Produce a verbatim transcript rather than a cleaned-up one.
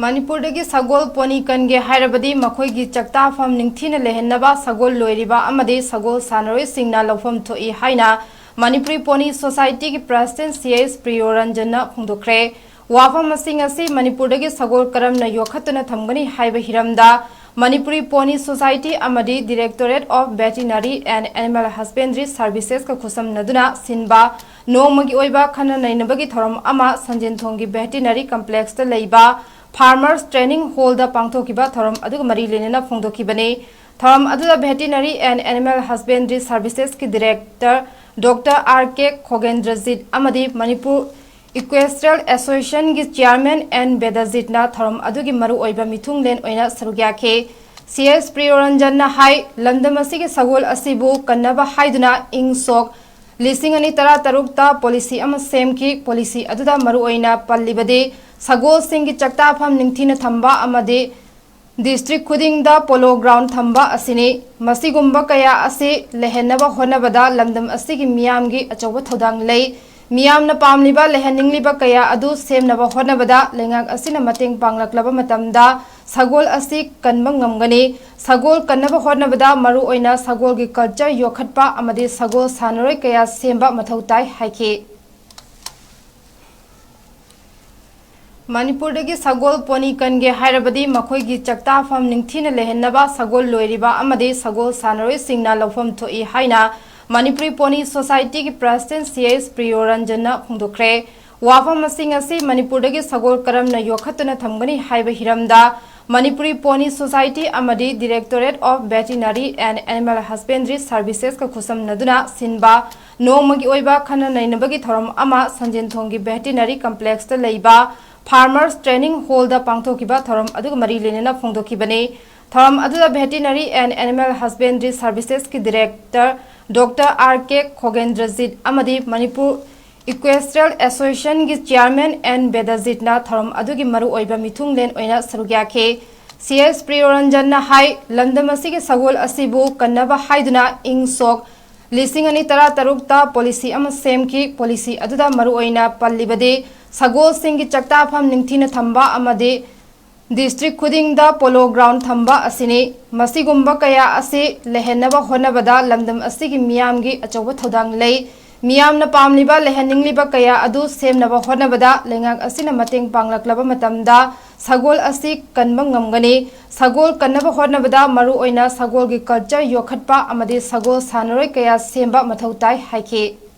ꯃꯅꯤꯄꯨꯔꯗꯒꯤ ꯁꯒꯣꯜ ꯄꯣꯅꯤ ꯀꯟꯒꯦ ꯍꯥꯏꯔꯕꯗꯤ ꯃꯈꯣꯏꯒꯤ ꯆꯥꯛꯇꯥꯐꯝ ꯅꯤꯡꯊꯤꯅ ꯂꯩꯍꯟꯅꯕ ꯁꯒꯣꯜ ꯂꯣꯏꯔꯤꯕ ꯑꯃꯗꯤ ꯁꯒꯣꯜ ꯁꯥꯟꯅꯔꯣꯏꯁꯤꯡꯅ ꯂꯧꯐꯝ ꯊꯣꯛꯏ ꯍꯥꯏꯅ Manipuri pony ꯁꯣꯁꯥꯏꯇꯤꯒꯤ president C S ꯄ꯭ꯔꯤꯌꯣꯔꯟꯖꯟꯅ ꯐꯣꯡꯗꯣꯛꯈ꯭ꯔꯦ꯫ ꯋꯥꯐꯝꯁꯤꯡ ꯑꯁꯤ ꯃꯅꯤꯄꯨꯔꯗꯒꯤ ꯁꯒꯣꯜ ꯀꯔꯝꯅ ꯌꯣꯛꯈꯠꯇꯨꯅ ꯊꯝꯒꯅꯤ ꯍꯥꯏꯕ ꯍꯤꯔꯝꯗ ꯃꯅꯤꯄꯨꯔꯤ ꯄꯣꯅꯤ ꯁꯣꯁꯥꯏꯇꯤ ꯑꯃꯗꯤ Directorate of Veterinary and Animal Husbandry Servicesꯀ ꯈꯨꯠꯁꯝꯅꯗꯨꯅ ꯁꯤꯟꯕ ꯅꯣꯡꯃꯒꯤ ꯑꯣꯏꯕ ꯈꯟꯅ ꯅꯩꯅꯕꯒꯤ ꯊꯧꯔꯝ ꯑꯃ ꯁꯟꯖꯦꯟꯊꯣꯡꯒꯤ ꯚꯦꯇꯤꯅꯔꯤ ꯀꯝꯄ꯭ꯂꯦꯛꯁꯇ ꯂꯩꯕ ꯐꯥꯔꯃꯔꯁ ꯇ꯭ꯔꯦꯅꯤꯡ ꯍꯣꯜꯗ ꯄꯥꯡꯊꯣꯛꯈꯤꯕ ꯊꯧꯔꯝ ꯑꯗꯨꯒ ꯃꯔꯤ ꯂꯩꯅꯅ ꯐꯣꯡꯗꯣꯛꯈꯤꯕꯅꯤ꯫ ꯊꯧꯔꯝ ꯑꯗꯨꯗ Veterinary and Animal Husbandry Servicesꯀꯤ director doctor R K Khogendrajit ꯑꯃꯗꯤ ꯃꯅꯤꯄꯨꯔ ꯏꯀ꯭ꯋꯦꯁꯇ꯭ꯔꯤꯌꯦꯜ ꯑꯦꯁꯣꯁꯤꯌꯦꯁꯟꯒꯤ ꯆꯤꯌꯥꯔꯃꯦꯟ ꯑꯦꯟ ꯕꯦꯗꯖꯤꯠꯅ ꯊꯧꯔꯝ ꯑꯗꯨꯒꯤ ꯃꯔꯨꯑꯣꯏꯕ ꯃꯤꯊꯨꯡꯂꯦꯟ ꯑꯣꯏꯅ ꯁꯔꯨꯛ ꯌꯥꯈꯤ꯫ ꯁꯤ ꯑꯦꯁ ꯄ꯭ꯔꯤꯌꯣꯔꯟꯖꯟꯅ ꯍꯥꯏ, ꯂꯝꯗꯝ ꯑꯁꯤꯒꯤ ꯁꯒꯣꯜ ꯑꯁꯤꯕꯨ ꯀꯟꯅꯕ ꯍꯥꯏꯗꯨꯅ ꯏꯪ ꯁꯣꯛ ꯂꯤꯁꯤꯡ ꯑꯅꯤ ꯇꯔꯥ ꯇꯔꯨꯛꯇ ꯄꯣꯂꯤꯁꯤ ꯑꯃ ꯁꯦꯝꯈꯤ꯫ ꯄꯣꯂꯤꯁꯤ ꯑꯗꯨꯗ ꯃꯔꯨꯑꯣꯏꯅ ꯄꯜꯂꯤꯕꯗꯤ ꯁꯒꯣꯜꯁꯤꯡꯒꯤ ꯆꯥꯛꯇꯥꯐꯝ ꯅꯤꯡꯊꯤꯅ ꯊꯝꯕ ꯑꯃꯗꯤ ꯗꯤꯁꯇ꯭ꯔꯤꯛ ꯈꯨꯗꯤꯡꯗ ꯄꯣꯂꯣ ꯒ꯭ꯔꯥꯎꯟ ꯊꯝꯕ ꯑꯁꯤꯅꯤ꯫ ꯃꯁꯤꯒꯨꯝꯕ ꯀꯌꯥ ꯑꯁꯤ ꯂꯩꯍꯟꯅꯕ ꯍꯣꯠꯅꯕꯗ ꯂꯝꯗꯝ ꯑꯁꯤꯒꯤ ꯃꯤꯌꯥꯝꯒꯤ ꯑꯆꯧꯕ ꯊꯧꯗꯥꯡ ꯂꯩ꯫ ꯃꯤꯌꯥꯝꯅ ꯄꯥꯝꯂꯤꯕ, ꯂꯩꯍꯟꯅꯤꯡꯂꯤꯕ ꯀꯌꯥ ꯑꯗꯨ ꯁꯦꯝꯅꯕ ꯍꯣꯠꯅꯕꯗ ꯂꯩꯉꯥꯛ ꯑꯁꯤꯅ ꯃꯇꯦꯡ ꯄꯥꯡꯂꯛꯂꯕ ꯃꯇꯝꯗ ꯁꯒꯣꯜ ꯑꯁꯤ ꯀꯟꯕ ꯉꯝꯒꯅꯤ꯫ ꯁꯒꯣꯜ ꯀꯟꯅꯕ ꯍꯣꯠꯅꯕꯗ ꯃꯔꯨꯑꯣꯏꯅ ꯁꯒꯣꯜꯒꯤ ꯀꯜꯆꯔ ꯌꯣꯛꯈꯠꯄ ꯑꯃꯗꯤ ꯁꯒꯣꯜ ꯁꯥꯟꯅꯔꯣꯏ ꯀꯌꯥ ꯁꯦꯝꯕ ꯃꯊꯧ ꯇꯥꯏ ꯍꯥꯏꯈꯤ꯫ ꯃꯅꯤꯄꯨꯔꯗꯒꯤ ꯁꯒꯣꯜ ꯄꯣꯅꯤ ꯀꯟꯒꯦ ꯍꯥꯏꯔꯕꯗꯤ ꯃꯈꯣꯏꯒꯤ ꯆꯥꯛꯇꯥꯐꯝ ꯅꯤꯡꯊꯤꯅ ꯂꯩꯍꯟꯅꯕ ꯁꯒꯣꯜ ꯂꯣꯏꯔꯤꯕ ꯑꯃꯗꯤ ꯁꯒꯣꯜ ꯁꯥꯟꯅꯔꯣꯏꯁꯤꯡꯅ ꯂꯧꯐꯝ ꯊꯣꯛꯏ ꯍꯥꯏꯅ Manipuri pony ꯁꯣꯁꯥꯏꯇꯤꯒꯤ president C S ꯄ꯭ꯔꯤꯌꯣꯔꯟꯖꯟꯅ ꯐꯣꯡꯗꯣꯛꯈ꯭ꯔꯦ꯫ ꯋꯥꯐꯝꯁꯤꯡ ꯑꯁꯤ ꯃꯅꯤꯄꯨꯔꯗꯒꯤ ꯁꯒꯣꯜ ꯀꯔꯝꯅ ꯌꯣꯛꯈꯠꯇꯨꯅ ꯊꯝꯒꯅꯤ ꯍꯥꯏꯕ ꯍꯤꯔꯝꯗ ꯃꯅꯤꯄꯨꯔꯤ ꯄꯣꯅꯤ ꯁꯣꯁꯥꯏꯇꯤ ꯑꯃꯗꯤ Directorate of Veterinary and Animal Husbandry Servicesꯀ ꯈꯨꯠꯁꯝꯅꯗꯨꯅ ꯁꯤꯟꯕ ꯅꯣꯡꯃꯒꯤ ꯑꯣꯏꯕ ꯈꯟꯅ ꯅꯩꯅꯕꯒꯤ ꯊꯧꯔꯝ ꯑꯃ ꯁꯟꯖꯦꯟꯊꯣꯡꯒꯤ ꯚꯦꯇꯤꯅꯔꯤ ꯀꯝꯄ꯭ꯂꯦꯛꯁꯇ ꯂꯩꯕ ꯐꯥꯔꯃꯔꯁ ꯇ꯭ꯔꯦꯅꯤꯡ ꯍꯣꯜꯗ ꯄꯥꯡꯊꯣꯛꯈꯤꯕ ꯊꯧꯔꯝ ꯑꯗꯨꯒ ꯃꯔꯤ ꯂꯩꯅꯅ ꯐꯣꯡꯗꯣꯛꯈꯤꯕꯅꯤ꯫ ꯊꯧꯔꯝ ꯑꯗꯨꯗ Veterinary and Animal Husbandry Servicesꯀꯤ director doctor R K Khogendrajit ꯑꯃꯗꯤ ꯃꯅꯤꯄꯨꯔ ꯏꯀ꯭ꯋꯦꯁꯇ꯭ꯔꯤꯌꯦꯜ ꯑꯦꯁꯣꯁꯤꯌꯦꯁꯟꯒꯤ ꯆꯤꯌꯥꯔꯃꯦꯟ ꯑꯦꯟ ꯕꯦꯗꯖꯤꯠꯅ ꯊꯧꯔꯝ ꯑꯗꯨꯒꯤ ꯃꯔꯨꯑꯣꯏꯕ ꯃꯤꯊꯨꯡꯂꯦꯟ ꯑꯣꯏꯅ ꯁꯔꯨꯛ ꯌꯥꯈꯤ꯫ ꯁꯤ ꯑꯦꯁ ꯄ꯭ꯔꯤꯌꯣꯔꯟꯖꯟꯅ ꯍꯥꯏ, ꯂꯝꯗꯝ ꯑꯁꯤꯒꯤ ꯁꯒꯣꯜ ꯑꯁꯤꯕꯨ ꯀꯟꯅꯕ ꯍꯥꯏꯗꯨꯅ ꯏꯪ ꯁꯣꯛ ꯂꯤꯁꯤꯡ ꯑꯅꯤ ꯇꯔꯥ ꯇꯔꯨꯛꯇ ꯄꯣꯂꯤꯁꯤ ꯑꯃ ꯁꯦꯝꯈꯤ꯫ ꯄꯣꯂꯤꯁꯤ ꯑꯗꯨꯗ ꯃꯔꯨꯑꯣꯏꯅ ꯄꯜꯂꯤꯕꯗꯤ ꯁꯒꯣꯜꯁꯤꯡꯒꯤ ꯆꯥꯛꯇꯥꯐꯝ ꯅꯤꯡꯊꯤꯅ ꯊꯝꯕ ꯑꯃꯗꯤ ꯗꯤꯁꯇ꯭ꯔꯤꯛ ꯈꯨꯗꯤꯡꯗ ꯄꯣꯂꯣ ꯒ꯭ꯔꯥꯎꯟ ꯊꯝꯕ ꯑꯁꯤꯅꯤ꯫ ꯃꯁꯤꯒꯨꯝꯕ ꯀꯌꯥ ꯑꯁꯤ ꯂꯩꯍꯟꯅꯕ ꯍꯣꯠꯅꯕꯗ ꯂꯝꯗꯝ ꯑꯁꯤꯒꯤ ꯃꯤꯌꯥꯝꯒꯤ ꯑꯆꯧꯕ ꯊꯧꯗꯥꯡ ꯂꯩ꯫ ꯃꯤꯌꯥꯝꯅ ꯄꯥꯝꯂꯤꯕ, ꯂꯩꯍꯟꯅꯤꯡꯂꯤꯕ ꯀꯌꯥ ꯑꯗꯨ ꯁꯦꯝꯅꯕ ꯍꯣꯠꯅꯕꯗ ꯂꯩꯉꯥꯛ ꯑꯁꯤꯅ ꯃꯇꯦꯡ ꯄꯥꯡꯂꯛꯂꯕ ꯃꯇꯝꯗ ꯁꯒꯣꯜ ꯑꯁꯤ ꯀꯟꯕ ꯉꯝꯒꯅꯤ꯫ ꯁꯒꯣꯜ ꯀꯟꯅꯕ ꯍꯣꯠꯅꯕꯗ ꯃꯔꯨꯑꯣꯏꯅ ꯁꯒꯣꯜꯒꯤ ꯀꯜꯆꯔ ꯌꯣꯛꯈꯠꯄ ꯑꯃꯗꯤ ꯁꯒꯣꯜ ꯁꯥꯟꯅꯔꯣꯏ ꯀꯌꯥ ꯁꯦꯝꯕ ꯃꯊꯧ ꯇꯥꯏ ꯍꯥꯏꯈꯤ꯫